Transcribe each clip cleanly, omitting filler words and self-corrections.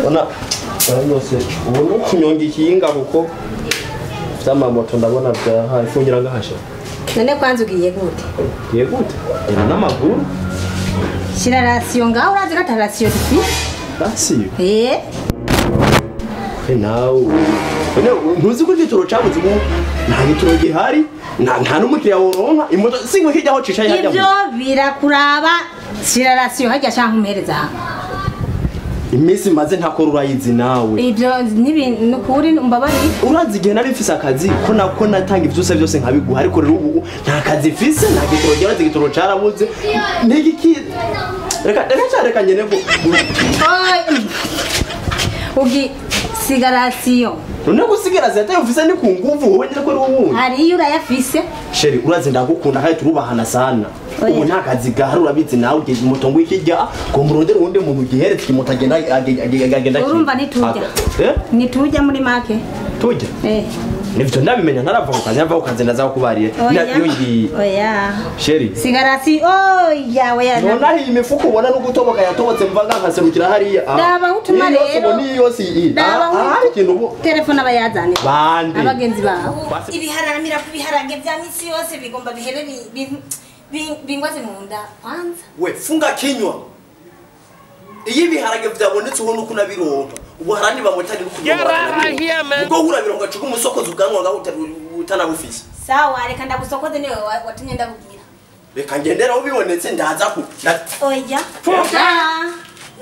Ona yose ubu no kunyonga ikinga kuko vy'amamoto ndabona vyahaye fungira ngahasha. None kwanza ugiye gute? Ugiye gute? Ena n'amaguru. Shira rasiyo ngaho urazi ko ata rasiyo dufise. Rasiyo? Eh. Nawe ntuzi ko igitoro cabuze ubu nta gitoro gihari nta n'umukiriya woronka imoto sinkwe hirya aho cicaye hajya. Ivyo birakuraba shira rasiyo hajya canke umpereza aha. Iminsi maze ntakora urayizi nawe. Ivyo nukuri mbabari. Urazi igihe nari mfise akazi ko nako natanga ivyose byose nkabiguha ariko rero ubu nta kazi mfise nta gitoro gihari igitoro carabuze ntigiki reka reka reka nyene ko ugi sigarasiyo. None gusigara zata ufise ni ku nguvu wowe nyene ko ari wowe. Hari iyo urayafise. Sheri urazi ndagukunda kandi turubahana sana. Ubu nta kazi gahari urabizi nawe ugeze moto ngo ikijya ngo murondere uwundi muntu giheretse kimoto agenda agenda. Urumva nitujya. Eh? Nitujya muri make. Tujya? Eh. Nivyo ndabimenya ntarava ku kazi nava ku kazi ndaza kubariye. Iyo ngiye. Oya. Sheri. Sigarasi oya oya. Nona iyi mifuko ubona no gutoboka yatobotse mva nkaserukira hariya. Ndaba utuma rero. Ni yose iyi. Ah, ikintu ubu. Telefone abayazane. Bande. Abagenzi bawe. Ibiharamira ku biharage bya misi yose bigomba bihere bingwaze mu nda kwanza. We funga kinywa. Iyi biharage vyabonetse ubona uko nabironka. Ubu harandi bamutari kunywa. Ubwo hura bironka cuko umusokozo ubwanwa ngaho utanabufise. Sawa reka ndagusokoze niwe watumye ndabubwira. Reka ngendera ubibonetse ndaza ku. Oya. Funga.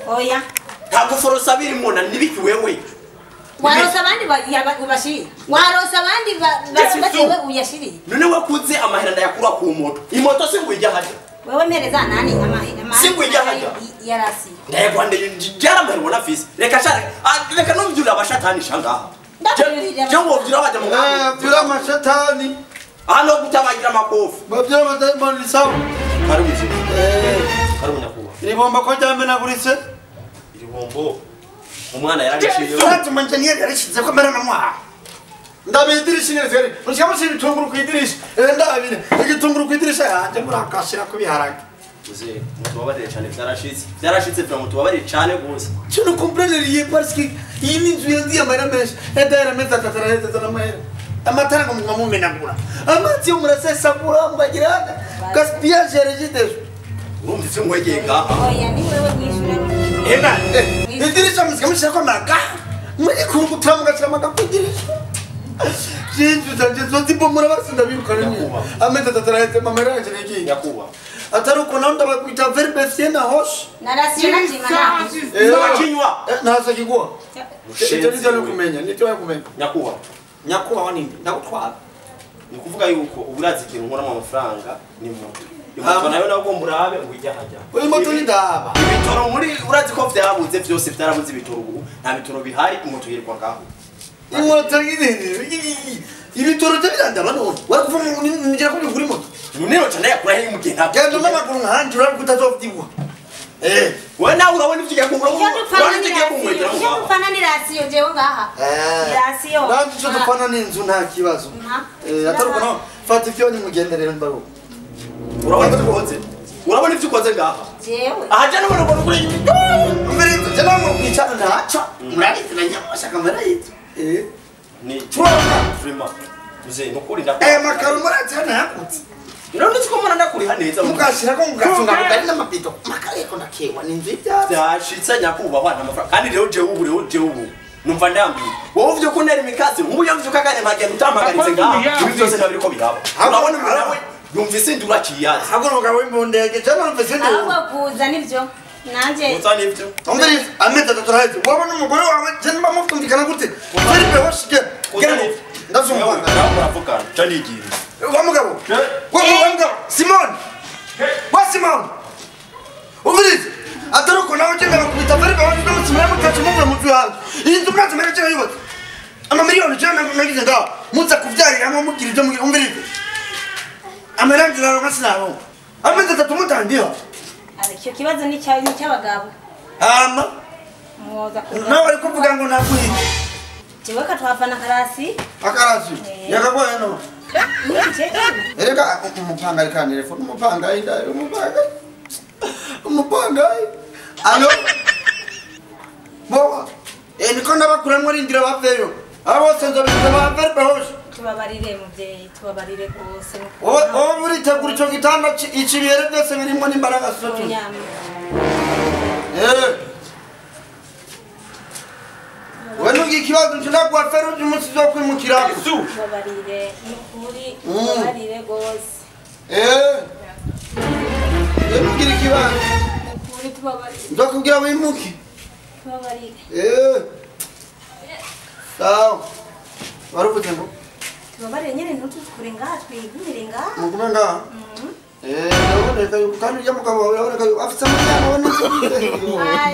Oya. Ntabwo birimo na nibiki wewe. Warosa abandi bashiri. Warosa abandi basumbatiwe uyashiri. None wakuze amahera ndayakura ku moto. Imoto singwijya haje. Wewe mpereza nani amahera singwijya haje. Yarasi. Ndayagwande jaramahera ubona fisi. Reka shara reka numvyura abashatani shangaha. Je wovyura baje mu ngabo. Vyura amashatani. Hano gutabagira makofi. Bavyura amadayimoni sawa. Karibu. Karibu nyakuba. Iribomba ko ryamenaguritse? Iribombo. Umwana yarabishiye. Turatuma engineer yarishize ko mera namwa. Ndabidirisha neza rero. Mushaka ibitunguru kwidirisha. Ndabire. Igitunguru kwidirisha yanje murakashira kubiharage. Uze mutubabarire cyane byarashitse. Byarashitse bya mutubabarire cyane gose. Je ne comprends rien parce que iyi ni inzu yandiye amahera menshi. Edera meza tataraheza n'amahera. Amatara ngo mumenagura. Amazi yo murasesagura mukagira gaspillage regidezo. Urumvise nkwegeye ngaha. Oya ni wewe mwishura. Ena idirisha muzikamushira ko amaga. Muri kungutura mugashira amaga kwidirisha. Jinju zanje zozibomora basinda birukana ni. Ameza tataraheza mamera yanje ngiye. Nyakuba. Atari uko nawe ndabakwita verbe fiena hosh. Narasiyo najima na. Kinywa. Nasa kigwa. Icyo nivyo kumenya, nivyo kumenya. Nyakuba. Nyakuba wanindi ndagutwara. Ni kuvuga yuko uburazi ikintu nkora mu mafaranga ni moto. Imoto nayo nabwo murabe ngwijya hajya. Uyu moto ni ndaba. Ibitoro muri urazi ko vyabuze vyose vyarabuze ibitoro ubu nta bitoro bihari imoto yirirwa ngaho. Imoto yindi ibitoro byo birandaba none. Warakuva ngira ko kuri moto. None cyane yakura he mugihe ntabwo. Genda n'amaguru nkanje urabikutazovyibuha. Eh, wewe nawe urabona ivyo ugiye kungura. Urabona ivyo ugiye kungura. Icyo dupfana ni rasiyo jewe ngaha. Rasiyo. Nanjye icyo dupfana ni inzu nta kibazo. Eh, ataruko no fata ivyo ni mugende rero mbaruko. Urabona ivyo ukoze? Urabona ivyo ukoze ngaha? Jewe. Aha je nubona ngo kuri mbere je namwe kwicara ntaca. Murabizi nyamasha kamera yitu. Eh. Ni vraiment. Uze nukuri ndakora. Eh, makaro muratsana yakutse. None ko mwana ndakuriha neza mukashira ko mugafunga mugari n'amapito makareko ndakewa ninzu ibyatsi byashitse nyakubahwa nta mafaranga kandi rero jewe ubu rero jewe ubu numva ndambiye wowe uvyo ko nari mikasi nk'ubu yamvyuka kanya mpagenda utampagaritse ngaha ibi byose ntabiriko biraba urabona nawe yumvise indura kiyazi ahubwo umugabo w'imbundege cyangwa numvise indura ahubwo kuza nivyo nanje kuza nivyo umviriza amezi atatu araheze wowe n'umugore wawe je niba mutumvikana gute Felipe washike ndazumva muravugana ca nigira wa mugabo wa mugabo Simon wa Simon umviriza atari uko nawe ugenda bakubita Felipe washike musimira mutacu muvuye mu nzu yanjye iyi nzu mwazi mbere cyane yubatse amamiliyoni cyane nagize ngaho muza kubyariramo mugira ibyo mugira umviriza amarangi naronka sinaronka amezi atatu mutandiha icyo kibazo ni cy'abagabo ama nawe ari kuvuga ngo nakuhita jewe katwafana akarasi akarasi yakagwaye no erega umupanga ari kandi telefone umupanga inda umupanga umupanga alo boa Niko ndabakuramwo rindira baveyo. Abo bose nzobikora bavere bahoshe. Tubabarire muvyeyi, tubabarire rwose. Wowe uritegura ico gitanda ikibere byose birimwo n'imbaraga zote. Wewe nugira ikibazo nshobora feruje umunsi zo kwimukira. Tubabarire nukuri, tubabarire rwose. Wewe nugira ikibazo. Nukuri tubabarire. Nzokubwira wimuke. Tubabarire. Sawa. Waruvuze ngo tubabarire nyene ntutuzikure ngaha twigumire ngaha. Mugume ngaha. Uraboneka yuko kandi urya mugabo wawe uraboneka yuko afite amajyana abona.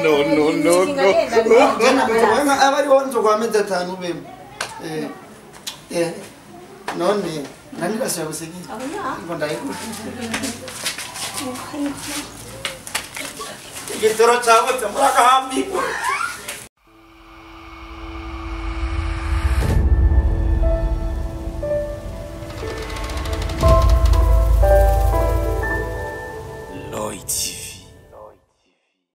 No no no no. Aba ari wowe nzogwa amezi 5 ubemo. None nani basaba gusigira? Ngo ndayigura. Igitoro cyabutse muri akahambirwa.